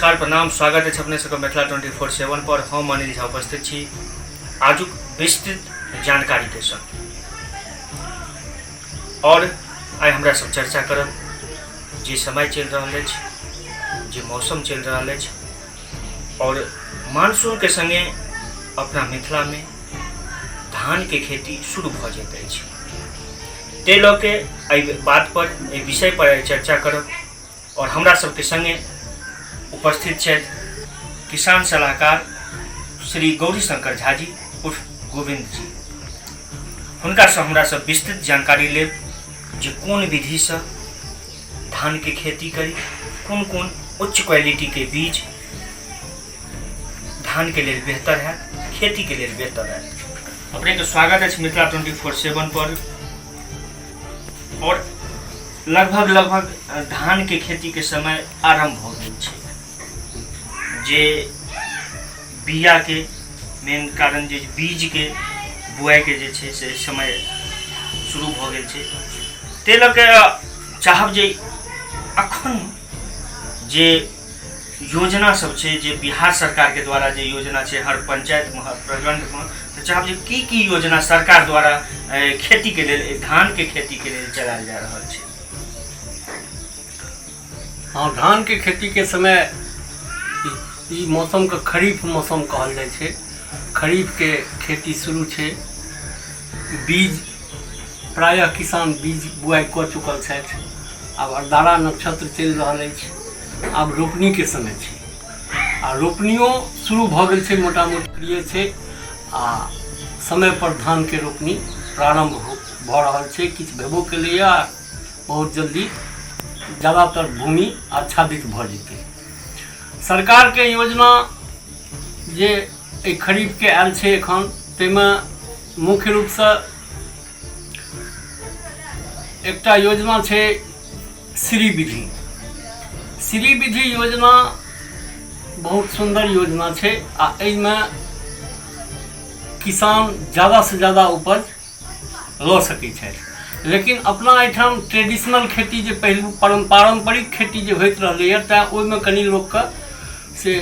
नमस्कार, प्रणाम, स्वागत अछि अपने सबके मिथिला 24/7 पर। हम अनिल झा उपस्थित छी आजुक विस्तृत जानकारी के संग और आइ हमरा सब चर्चा करब जे समय चलि रहल अछि, जे मौसम चलि रहल अछि और मानसून के संगे अपना मिथिला में धान के खेती शुरू भऽ जाइत अछि। ताहि लऽ के एहि बात पर, एहि विषय पर आइ चर्चा करब और हमरा सबके संगे उपस्थित छथि किसान सलाहकार श्री गौरी शंकर झा जी उर्फ गोविंद जी। हुनकासँ हमरा सब विस्तृत जानकारी लेब जे कोन विधिसँ धानके खेती करी, कोन कोन उच्च क्वालिटीके बीज धानके लेल बेहतर है, खेतीके लेल बेहतर है। अपनेके स्वागत अछि मिथिला 24/7 पर। और लगभग लगभग धान के खेती के समय आरंभ हो गेल छै, जे बिया के मेन कारण जे बीज के बुआई के जे छै से समय शुरू भऽ गेल छै। ताहि लऽ के चाहब जे अखन जे योजना सब छै, जे बिहार सरकार के द्वारा जे योजना छै हर पंचायत में, हर प्रखंड में, तऽ चाहब जे की की योजना सरकार द्वारा खेती के लेल, धान के खेती के लेल चलायल जा रहल छै। हाँ, धान के खेती के समय ई मौसम के खरीफ मौसम कहल जाइ छै। खरीफ के खेती शुरू छै। बीज प्रायः किसान बीज बुआइ कऽ चुकल छथि। आब अरदारा नक्षत्र चलि रहल अछि, आब रोपनीके समय छै आ रोपनियो शुरू भऽ गेल छै, मोटा मोटी क्रिय छै आ समयपर धानके रोपनी प्रारम्भ भऽ रहल छै। किछु भेबो केलैए आ बहुत जल्दी ज़्यादातर भूमि आच्छादित भऽ जेतै। सरकारके योजना जे एहि खरीफके आयल छै एखन, ताहिमे मुख्य रूपसँ एकटा योजना छै श्री विधि। श्री विधि योजना बहुत सुन्दर योजना छै आ एहिमे किसान ज़्यादासँ ज़्यादा उपज लऽ सकै छथि। लेकिन अपना एहिठाम ट्रेडिशनल खेती जे पहिलु पारम्परिक खेती जे होइत रहलैए, तैँ ओहिमे कनि लोकके से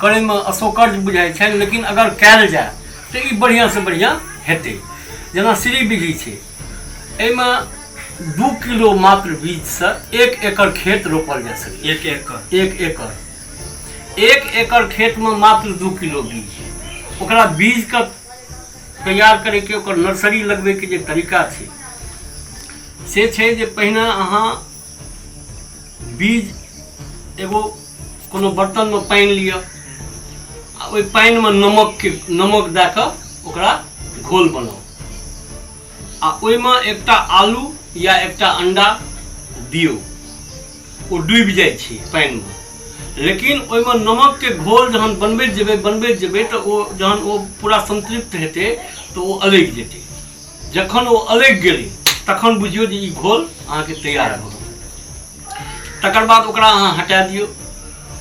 करैमे असौकर्य बुझाइ छनि। लेकिन अगर कयल जाय तऽ ई बढ़िआँसँ बढ़िआँ हेतै। जेना श्री विधि छै, एहिमे 2 किलो मात्र बीजसँ 1 एकड़ खेत रोपल जा सकैए। 1 एकड़? 1 एकड़। 1 एकड़ खेतमे मात्र 2 किलो बीज। ओकरा बीजके तैयार करैके, ओकर नर्सरी लगबैके जे तरीका छै से छै जे पहिने अहाँ बीज एगो कोनो बर्तनमे पानि लिअ आ ओहि पानिमे नमक दए कऽ ओकरा घोल बनाउ आ ओहिमे एकटा आलू या एकटा अंडा दियौ, ओ डूबि जाइ छै पानिमे। लेकिन ओहिमे नमकके घोल जहन बनबैत जेबै बनबैत जेबै तऽ ओ जहन ओ पूरा संतृप्त हेतै तऽ ओ अलगि जेतै। जखन ओ अलगि गेलै तखन बुझियौ जे ई घोल अहाँके तैयार भऽ गेल। तकर बाद ओकरा अहाँ हटा दियौ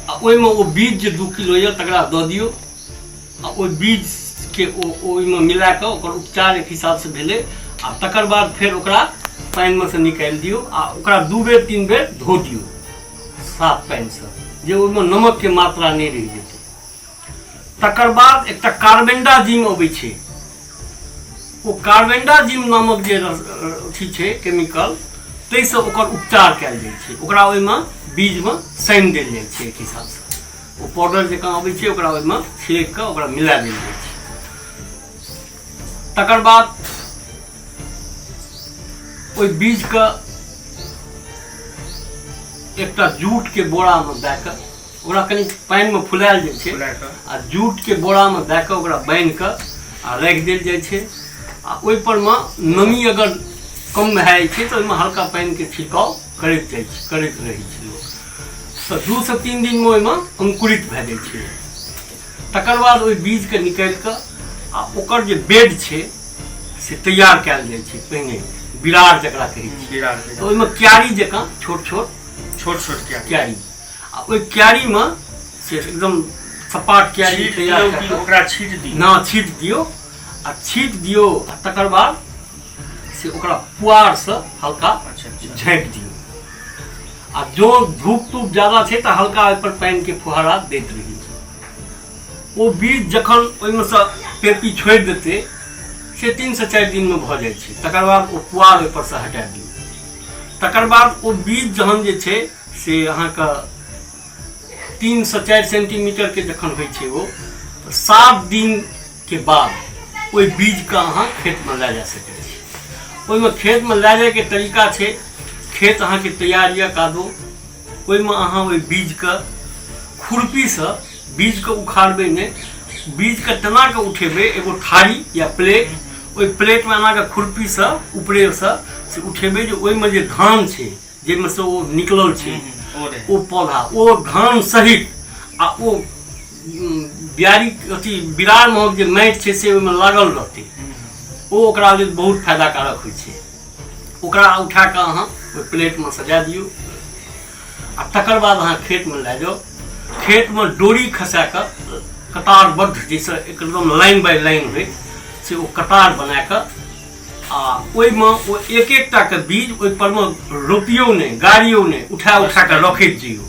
आ ओहिमे ओ बीज जे 2 किलो यऽ तकरा दऽ दियौ आ ओहि बीजके ओ ओहिमे मिला कऽ ओकर उपचार एक हिसाबसँ भेलै आ तकर बाद फेर ओकरा पानिमे सँ निकालि दियौ आ ओकरा 2 बेर 3 बेर धो दियौ साफ पानिसँ, जे ओहिमे नमकके मात्रा नहि रहि जेतै। तकर बाद एकटा कार्बेंडाजिम अबै छै, ओ कार्बेंडाजिम नामक जे अथी छै केमिकल, ताहिसँ ओकर उपचार कयल जाइ छै। ओकरा ओहिमे बीजमे सानि देल जाइ छै एक हिसाबसँ, ओ पाउडर जकाँ अबै छै, ओकरा ओहिमे छिड़कि कऽ ओकरा मिला देल जाइ छै। तकर बाद ओहि बीजके एकटा जूटके बोरामे दए कऽ ओकरा कनि पानिमे फुलायल जाइ छै आ जूटके बोरामे दए कऽ ओकरा बान्हि कऽ आ राखि देल जाइ छै आ ओहिपर मे नमी अगर कम भए जाइ छै तऽ ओहिमे हल्का पानिके छिड़काव करैत जाइ छै, करैत रहै छै लोक। तऽ 2 से 3 दिनमे ओहिमे अंकुरित भए जाइ छै। तकर बाद ओहि बीजके निकालि कऽ आ ओकर जे बेड छै से तैयार कयल जाइ छै। पहिने बिरार जकरा कहै छै, बिरार, तऽ ओहिमे क्यारी जकाँ छोट छोट छोट छोट क्यारी, क्यारी आ ओहि क्यारीमे से एकदम सपाट क्यारी तैयार कऽ ओकरा छीट दियौ ना, छीट दियौ आ छीट दियौ आ तकर बाद से ओकरा पुआरसँ हल्का अच्छा, अच्छा। झाँपि दियौ। आ जँ धूप तूप ज्यादा छै तऽ हल्का ओहिपर पानिके फुहारा दैत रहियौ। ओ बीज जखन ओहिमेसँ पेपी छोड़ि देतै से 3 से 4 दिनमे भऽ जाइ छै। तकर बाद ओ पुआर ओहिपरसँ हटा दियौ। तकर बाद ओ बीज जहन जे छै से अहाँके 3 से 4 सेंटीमीटरके जखन होइ छै ओ, तऽ 7 दिनके बाद ओहि बीजके अहाँ खेतमे लए जा सकै छी। ओहिमे खेतमे लए जाइके तरीका छै, खेत अहाँके तैयार यऽ कादो, ओहिमे अहाँ ओहि बीजके खुरपीसँ बीजके उखाड़बै नहि, बीजके तेना कऽ उठेबै एगो थारी या प्लेट, ओहि प्लेटमे एना कऽ खुरपीसँ ऊपरेसँ से उठेबै जे ओहिमे जे धान छै जाहिमे से ओ निकलल छै ओ पौधा, ओ धान सहित आ ओ बियारी अथी बिरार महक जे माटि छै से ओहिमे लागल रहतै, ओ ओकरा लेल बहुत फायदाकारक होइ छै। ओकरा उठा कऽ अहाँ ओहि प्लेटमे सजा दियौ आ तकर बाद अहाँ खेतमे लए जाउ। खेतमे डोरी खसा कऽ कतारबद्ध, जाहिसँ एकदम लाइन बाय लाइन होइ से ओ कतार बना कऽ आ ओहिमे ओ एक एकटाके बीज ओहि परमे रोपियौ नहि, गाड़ियौ नहि, उठा उठा कऽ रखैत जइयौ,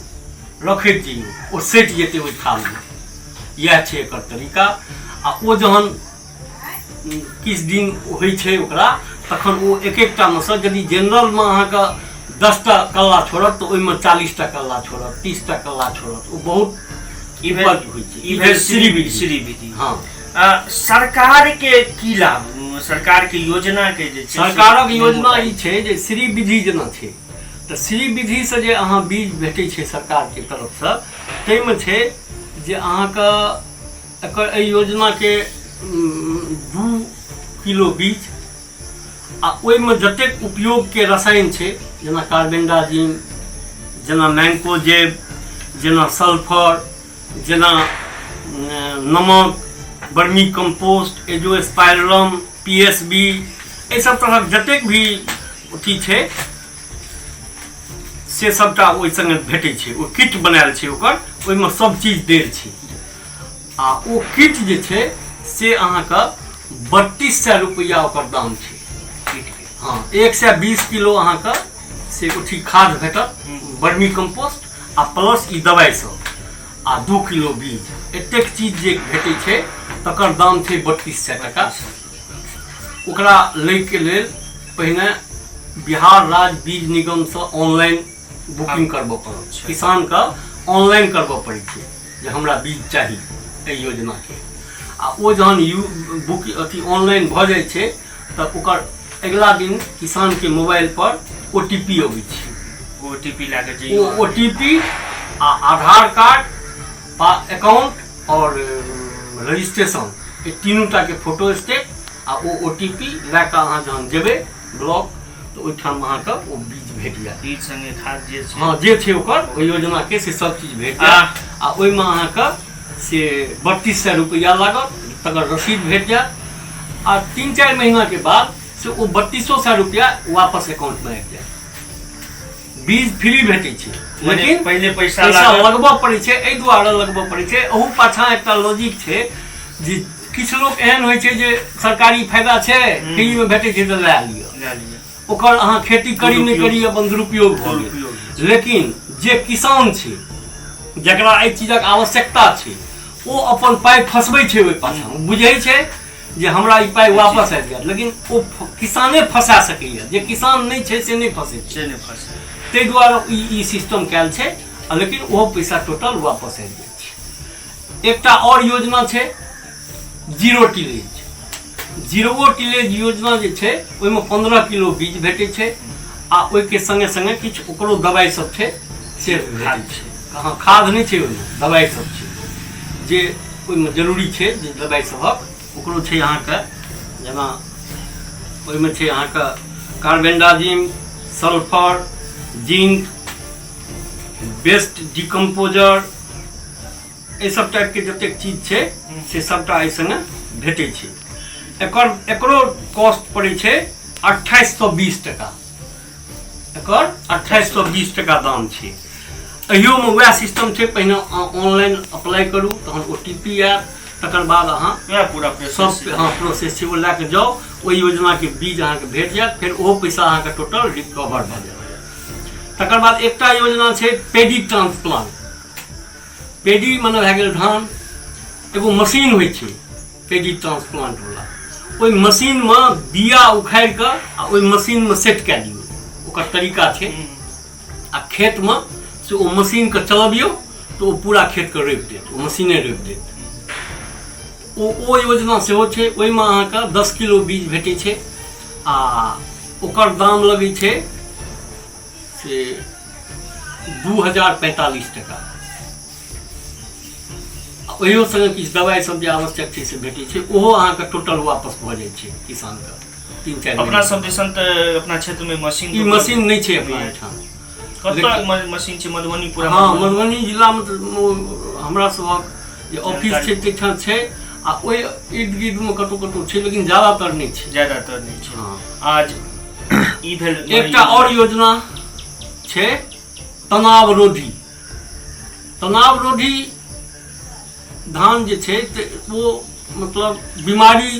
रखैत जइयौ, ओ सटि जेतै ओहि थालमे। इएह छै एकर तरीका। आ ओ जहन किछु दिन होइ छै ओकरा, तखन ओ एक एकटामे सँ यदि जेनरलमे अहाँके 10टा कल्ला छोड़त तऽ ओहिमे 40टा कल्ला छोड़त, 30टा कल्ला छोड़त, ओ बहुत ई भेल उपज होइ छै। ई भेल श्री विधि। श्री विधि। हँ। सरकार के की लाभ, सरकार के योजना के जे छै से सरकारक योजना ई छै जे श्री विधि जेना छै तऽ श्री विधिसँ जे अहाँ बीज भेटै छै सरकारके तरफसँ, ताहिमे छै जे अहाँके एकर एहि योजनाके 2 किलो बीज आ ओहिमे जतेक उपयोगके रसायन छै, जेना कार्बेंडाजिम, जेना मैंकोजेब, जेना सल्फर, जेना नमक, vermi compost, azospirillum, P S B, एहि सब तरहक जतेक भी अथी छै से सबटा ओहि सङ्गे भेटै छै। ओ किट बनायल छै ओकर, ओहिमे सब चीज देल छै। आ ओ किट जे छै से अहाँके 3200 रुपैआ ओकर दाम छै। हँ, 120 किलो अहाँके से अथी खाद भेटत, वर्मी कम्पोस्ट आ प्लस ई दवाइ सब आ 2 किलो बीज, एतेक चीज जे भेटै छै तकर दाम छै 3200 टाका। ओकरा लैके लेल पहिने बिहार राज्य बीज निगमसँ ऑनलाइन बुकिंग करबऽ पड़त। किसानके ऑनलाइन करबऽ पड़ै छै जे हमरा बीज चाही एहि योजनाके। आ ओ जहन यू बुक अथी ऑनलाइन भऽ जाइ छै तऽ ओकर अगिला दिन किसानके मोबाइल पर ओ टी पी अबै छै। ओ टी पी लए कऽ जइयौ। ओ टी पी आ आधार कार्ड, अकाउंट आओर रजिस्ट्रेशन, ई तीनू टाके फोटो स्टेट आ ओ ओ टी पी लए कऽ अहाँ जहन जेबै ब्लॉक तऽ ओहिठाम अहाँके ओ बीज भेट जायत। बीज संगे खाद जे छै। हँ, जे छै ओकर ओहि योजनाके से सब चीज भेट जायत। आ ओहिमे अहाँके से 3200 रुपैआ लागत, तकर रसीद भेट जायत आ 3-4 महीनाके बाद से ओ 3200 रुपैआ वापस अकाउंटमे आबि जायत। बीज फ्री भेटै छै, लेकिन पहिले पैसा पैसा लगबऽ पड़ै छै। एहि दुआरे लगबऽ पड़ै छै, अहू पाछाँ एकटा लॉजिक छै जे किछु लोक एहन होइ छै जे सरकारी फायदा छै, फ्रीमे भेटै छै तऽ लए लिअ, लए लिअ, ओकर अहाँ खेती करी नहि करी, अपन दुरुपयोग भऽ गेल। लेकिन जे किसान छै जकरा एहि चीजक आवश्यकता छै, ओ अपन पाइ फसबै छै ओहि पाछाँ, ओ बुझै छै जे हमरा ई पाइ वापस आबि जायत। लेकिन ओ किसाने फंसा सकैए, जे किसान नहि छै से नहि फंसै छै, से नहि फंसै। ताहि दुआरे ई सिस्टम कयल छै, लेकिन ओहो पैसा टोटल वापस आबि जाइ छै। एकटा आओर योजना छै जीरो टिलेज। जीरो टिलेज योजना जे छै ओहिमे 15 किलो बीज भेटै छै आ ओहिके सङ्गे सङ्गे किछु ओकरो दबाइ सब छै से भेटै छै। हँ, खाद नहि छै ओहिमे, दबाइ सब छै जे ओहिमे जरूरी छै, जे दबाइ सभक ओकरो छै अहाँके, जेना ओहिमे छै अहाँके carbendazim, sulphur, zinc, best decomposer, एहि सब टाइपके जतेक चीज छै से सबटा एहि सङ्गे भेटै छै। एकरो कॉस्ट पड़ै छै 2820 टका, एकर 2820 टका दाम छै। एहियोमे वएह सिस्टम छै, पहिने ऑनलाइन अप्लाई करू, तहन ओ टी पी आयत, तकर बाद अहाँ वएह पूरा सब प्रोसेस। हँ, प्रोसेस छै, ओ लए कऽ जाउ, ओहि योजनाके बीज अहाँके भेट जायत, फेर ओहो पैसा अहाँके टोटल रिकवर भऽ जायत। तकर बाद एकटा योजना छै पेडी ट्रांसप्लांट। पेडी मने भए गेल धान। एगो मशीन होइ छै पेडी ट्रांसप्लांट वाला, ओहि मशीनमे बिया उखाड़ि कऽ आ ओहि मशीनमे सेट कए दियौ, ओकर तरीका छै। आ खेतमे से ओ मशीनके चलबियौ तऽ ओ पूरा खेतके रोपि देत, ओ मशीने रोपि देत। ओ योजना सेहो छै। ओहिमे अहाँके 10 किलो बीज भेटै छै आ ओकर दाम लगै छै से 2045 टका। आ ओहियो सङ्गे किछु दवाइ सब जे आवश्यक छै से भेटै छै। ओहो अहाँके टोटल वापस भऽ जाइ छै किसानके 3-4 अपना महीना। सब दिसन तऽ अपना क्षेत्र में मशीन ई मशीन नहि छै अपना एहिठाम। कतऽ मशीन छै? मधुबनी पूरा? हँ, मधुबनी जिलामे तऽ हमरा सभक जे ऑफिस छै ताहिठाम छै, आ ओहि इर्द गिर्दमे कतहु कतहु छै, लेकिन ज्यादातर नहि छै। ज्यादातर नहि छै। हँ। आज ई भेल। एकटा आओर योजना छै तनावरोधी। तनावरोधी धान जे छै तऽ ओ मतलब बीमारी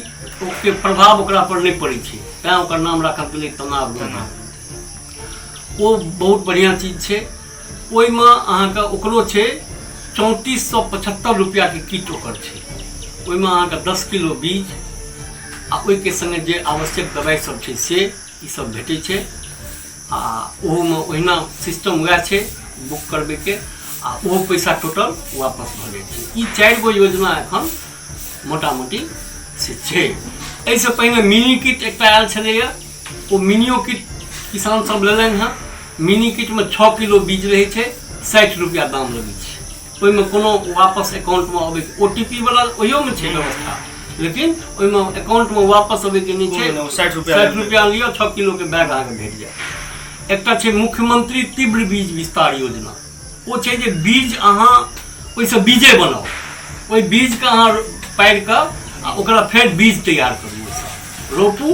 के प्रभाव ओकरा पर नहि पड़ै छै, तैँ ओकर नाम राखल गेलै तनावरोधी। ओ बहुत बढ़िआँ चीज छै। ओहिमे अहाँके ओकरो छै 3475 रुपैआके किट ओकर छै। ओहिमे अहाँके 10 किलो बीज आ ओहिके सङ्गे जे आवश्यक दवाइ सब छै से ई सब भेटै छै। आ ओहोमे ओहिना सिस्टम वएह छै बुक करबैके, आ ओहो पैसा टोटल वापस भऽ जाइ छै। ई 4 गो योजना एखन मोटा मोटी से छै। एहिसँ पहिने मिनी किट एकटा आयल छलैए, ओ मिनियो किट किसान सब लेलनि हँ। मिनी किटमे 6 किलो बीज रहै छै, 60 रुपैआ दाम लगै छै। ओहिमे कोनो वापस अकाउंटमे अबै ओ टी पी वाला ओहियोमे छै व्यवस्था, लेकिन ओहिमे अकाउंटमे वापस अबैके नहि छै। 60 रुपैआ। 60 रुपैआ लिअ, 6 किलोके बैग अहाँके भेट जायत। एकटा छै मुख्यमंत्री तीव्र बीज विस्तार योजना। ओ छै जे बीज अहाँ ओहिसँ बीजे बनाउ, ओहि बीजके अहाँ पारि कऽ आ ओकरा फेर बीज तैयार करू, ओहिसँ रोपू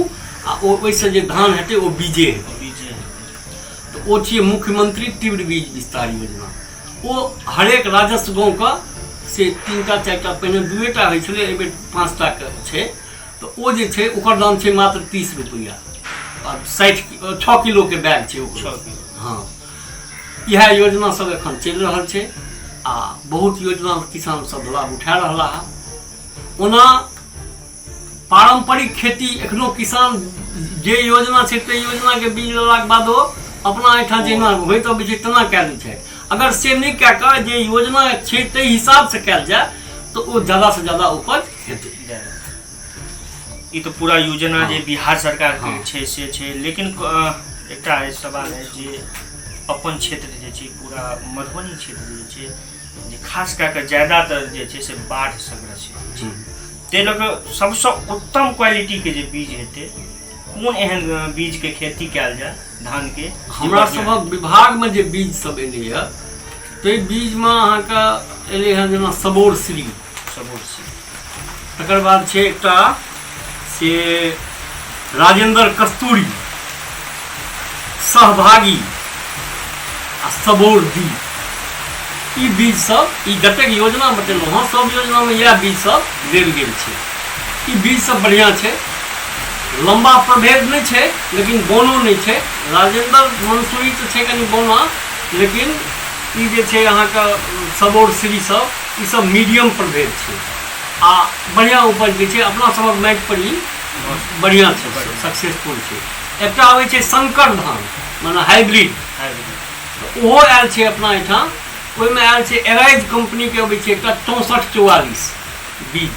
आ ओ ओहिसँ जे धान हेतै ओ बीजे हेतै। बीजे। तऽ ओ छियै मुख्यमंत्री तीव्र बीज विस्तार योजना। ओ हरेक राजस्व गाँवके से 3टा 4टा, पहिने 2टा होइ छलै, एहिबेर 5टाके छै। तऽ ओ जे छै ओकर दाम छै मात्र 30 रुपैआ आ 60 6 किलोके बैग छै ओकरो। 6 किलो। हँ, इएह योजना सब एखन चलि रहल छै आ बहुत योजना किसान सब लाभ उठा रहला हँ। ओना पारम्परिक खेती एखनो किसान जे योजना छै ताहि योजनाके बीज लेलाके बादो अपना एहिठाम जेना होइत अबै छै तेना कए लै छै। अगर से नहि कए कऽ जे योजना छै ताहि हिसाबसँ कयल जाय तऽ ओ ज्यादासँ ज्यादा उपज हेतै। ई तऽ पूरा योजना जे बिहार सरकार के हँ। छै से छै, लेकिन एकटा सवाल है जे अपन क्षेत्र जे छै, पूरा मधुबनी क्षेत्र जे छै, जे खास कए कऽ ज्यादातर जे छै से बाढ़सँ ग्रसित छै, ताहि लऽ कऽ सबसँ उत्तम क्वालिटीके जे बीज हेतै, कोन एहन बीजके खेती कयल जाय धानके? हमरा सभक विभागमे जे बीज सब एलैए ताहि बीजमे अहाँके एलै हँ जेना सबोर श्री। सबोर श्री। तकर बाद छै एकटा से राजेंद्र कस्तूरी, सहभागी आ सबोर दी। ई बीज सब, ई जतेक योजना बतेलहुँ हँ सब योजनामे इएह बीज सब देल गेल छै। ई बीज सब बढ़िआँ छै, लम्बा प्रभेद नहि छै लेकिन बोनो नहि छै। राजेंद्र मंसूरी तऽ छै कनि बोना, लेकिन ई जे छै अहाँके सबोर श्री सब, ई सब मीडियम प्रभेद छै आ बढ़िआँ उपज दै छै। अपना सभक माटि पर ई बढ़िआँ छै, सक्सेसफुल छै। एकटा आबै छै शंकर धान, माने हाइब्रिड, ओहो आयल छै अपना एहिठाम। ओहिमे आयल छै एराइज कम्पनीके अबै छै एकटा 6444 बीज।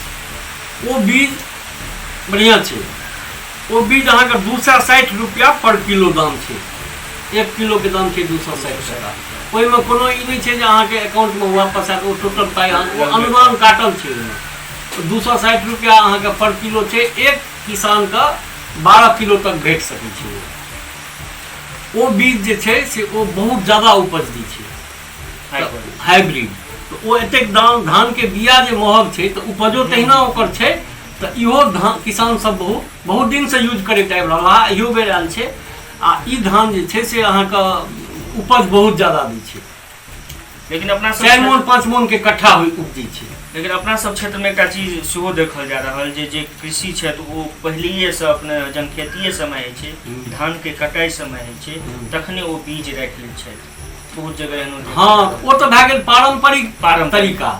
ओ बीज बढ़िआँ छै। ओ बीज अहाँके 260 रुपैआ पर किलो दाम छै। 1 किलोके दाम छै 260 टका। ओहिमे कोनो ई नहि छै जे अहाँके अकाउंटमे वापस आयत, ओ टोटल पाइ अहाँ, ओ अनुदान काटल छै ओहिमे। 260 रुपैआ अहाँके पर किलो छै। एक किसानके 12 किलो तक भेट सकै छै। ओ बीज जे छै से ओ बहुत ज्यादा उपज दै छै, हाइब्रिड। तऽ ओ एतेक दाम, धानके बिया जे महग छै तऽ उपजो तहिना ओकर छै। तऽ इहो धान किसान सब बहुत बहुत दिनसँ यूज करैत आबि रहल हँ, इहो बेर आयल छै। आ ई धान जे छै से अहाँके उपज बहुत ज्यादा दै छै। लेकिन अपना सब 4 मोन 5 मोन के कट्ठा होइ उपजै छै। लेकिन अपना सब क्षेत्रमे एकटा चीज सेहो देखल जा रहल जे जे कृषि क्षेत्र ओ पहिलैएसँ अपने जहन खेतिए समय होइ छै, धानके कटाइ समय होइ छै, तखने ओ बीज राखि लै छथि बहुत जगह एहनो देखल। हँ, ओ तऽ भए गेल पारम्परिक पारम्परिक तरीका।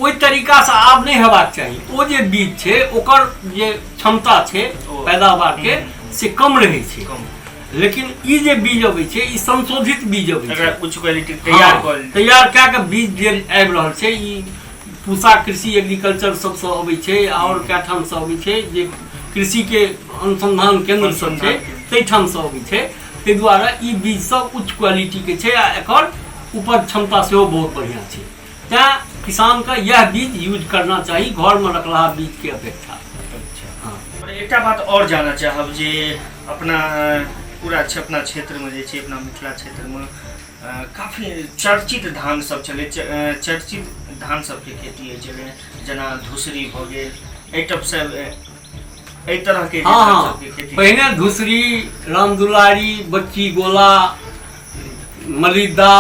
ओहि तरीकासँ आब नहि हेबाक चाही। ओ जे बीज छै ओकर जे क्षमता छै पैदावारके से कम रहै छै, कम। लेकिन ई जे बीज अबै छै ई संशोधित बीज अबै छै, एकरा उच्च क्वालिटी तैयार हँ, कऽ तैयार कए कऽ बीज जे आबि रहल छै ई पूसा कृषि एग्रीकल्चर सबसँ अबै छै आओर कए ठामसँ अबै छै, जे कृषिके अनुसंधान केंद्र सब छै अनुसंधान केंद्र। ताहिठामसँ अबै छै। ताहि दुआरे ई बीज सब उच्च क्वालिटीके छै आ एकर उपज क्षमता सेहो बहुत बढ़िआँ छै। तैँ किसानके इएह बीज यूज करना चाही घरमे रखलाहा बीजके अपेक्षा। अच्छा। हँ। आओर एकटा बात आओर जानऽ चाहब जे अपना पूरा अपना क्षेत्रमे जे छै, अपना मिथिला क्षेत्रमे काफी चर्चित धान सब छलै, चर्चित धान सबके खेती होइ छलै, जेना धूसरी भऽ गेल, एहि टाइपसँ एहि तरहके जे हँ धान हँ सबके खेती। पहिने धूसरी, रामदुलारी, बच्ची गोला, मलिदा,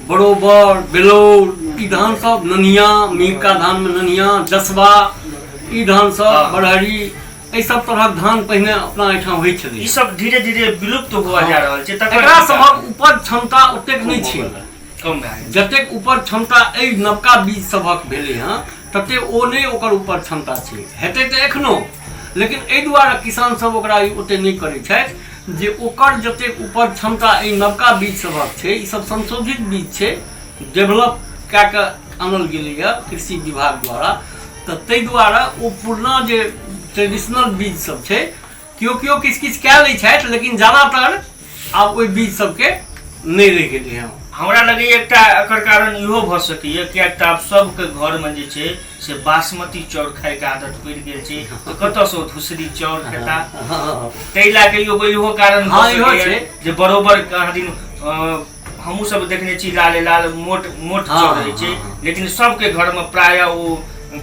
बरोबर, बेलौर, ई धान सब, ननिया, मिहिका धानमे ननिया, जसबा, ई धान सब, बड़हरी, एहि सब तरहक धान पहिने अपना एहिठाम होइ छलै। ई सब धीरे धीरे विलुप्त हुआ जा रहल छै। तकर एकरा सभक उपज क्षमता ओतेक नहि छै, कम भए गेल। जतेक उपज क्षमता एहि नवका बीज सभक भेलै हँ ततेक ओ नहि ओकर उपज क्षमता छै। हेतै तऽ एखनो, लेकिन एहि दुआरे किसान सब ओकरा ओतेक नहि करै छथि जे ओकर जतेक उपज क्षमता एहि नवका बीज सभक छै, ई सब संशोधित बीज छै, डेवलप कए कऽ आनल गेलैए कृषि विभाग द्वारा, तऽ ताहि दुआरे ओ पुरना जे ट्रेडिशनल बीज सब छै केओ केओ किछु किछु कए लै छथि, लेकिन ज्यादातर आब ओहि बीज सबके नहि रहि गेलै हँ। हमरा लगैए एकटा एकर कारण इहो भऽ सकैए, किएक तऽ आब सबके घरमे जे छै से बासमती चाउर खायके आदत पड़ि गेल छै, तऽ कतऽसँ ओ धूसरी चाउर खेता? ताहि लए कऽ एगो इहो कारण भऽ हँ, इहो सकैए छै। जे बरोबर कहाँ दिन हमहूँ सब देखने छी लाले लाल मोट मोट चाउर रहै छै, लेकिन सबके घरमे प्रायः ओ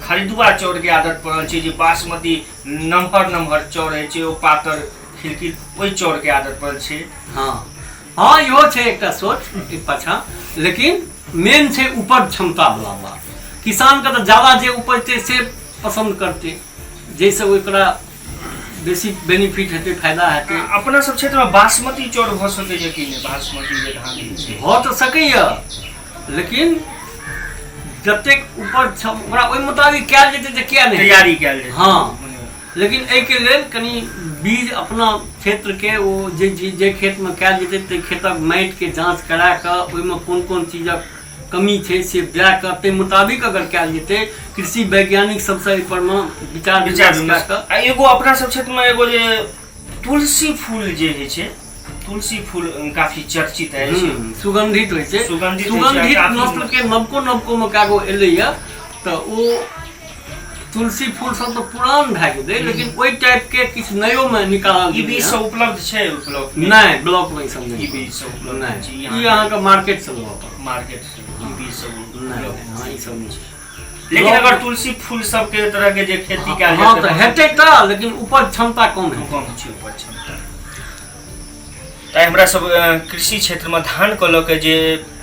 खरीदुआ चाउरके आदत पड़ल छै, जे बासमती नमहर नमहर चाउर रहै छै, ओ पातर खिलखिल ओहि चाउरके आदत पड़ल छै। हँ हँ, इहो छै एकटा सोच एक पाछाँ, लेकिन मेन छै उपज क्षमता वाला बात। किसानके तऽ ज्यादा जे उपजतै से पसन्द करतै, जाहिसँ ओकरा बेसी बेनिफिट हेतै, फायदा हेतै। अपना सब क्षेत्रमे बासमती चाउर भऽ सकैए कि नहि? बासमती जे धान होइ छै भऽ तऽ सकैए, लेकिन जतेक उपज ओकरा ओहि मुताबिक कयल जेतै तऽ किया नहि तैयारी कयल जेतै। हँ, लेकिन एहिके लेल कनि बीज अपना क्षेत्रके ओ जे जे जे खेतमे कयल जेतै ताहि खेतक माटिके जाँच करा कऽ ओहिमे कोन कोन चीजक कमी छै से दए कऽ ताहि मुताबिक अगर कयल जेतै, कृषि वैज्ञानिक सबसँ एहि परमे विचार विचार विमर्श विमर्श कए कऽ। आ एगो अपना सब क्षेत्रमे एगो जे तुलसी फूल जे होइ छै, तुलसी फूल काफी चर्चित अछि। सुगंधित होइ छै। सुगंधित होइ छै, सुगंधित काफी नस्ल के नवको नवको मे कएगो एलैया, तऽ ओ तुलसी फूल सब तऽ पुरान भए गेलै, लेकिन ओहि टाइप के किछु नयो मे निकालल ई गेलै बीज हँ। सब उपलब्ध छै ब्लॉक मे? नहि, ब्लॉक मे ई सब नहि ई बीज सब उपलब्ध नहि छै? ई अहाँके मार्केट से लेबऽ पड़त। मार्केट से ई बीज सब नहि उपलब्ध? नहि, हँ, ई सब नहि छै। लेकिन अगर तुलसी फूल सबके तरह के जे खेती कयल हँ जाय तऽ हेतै तऽ, लेकिन उपज क्षमता कम हेतै। कम छै उपज क्षमता। तैँ हमरा सब कृषि क्षेत्रमे धानके लऽ कऽ जे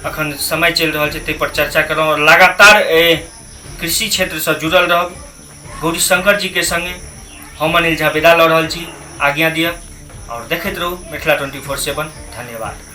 अखन समय चलि रहल छै ताहि पर चर्चा करब आओर लगातार कृषि क्षेत्रसँ जुड़ल रहब। गौरी शंकर जी के संगे हम अनिल झा विदा लऽ रहल छी। आज्ञा दिअ आओर देखैत रहू मिथिला 24/7। धन्यवाद।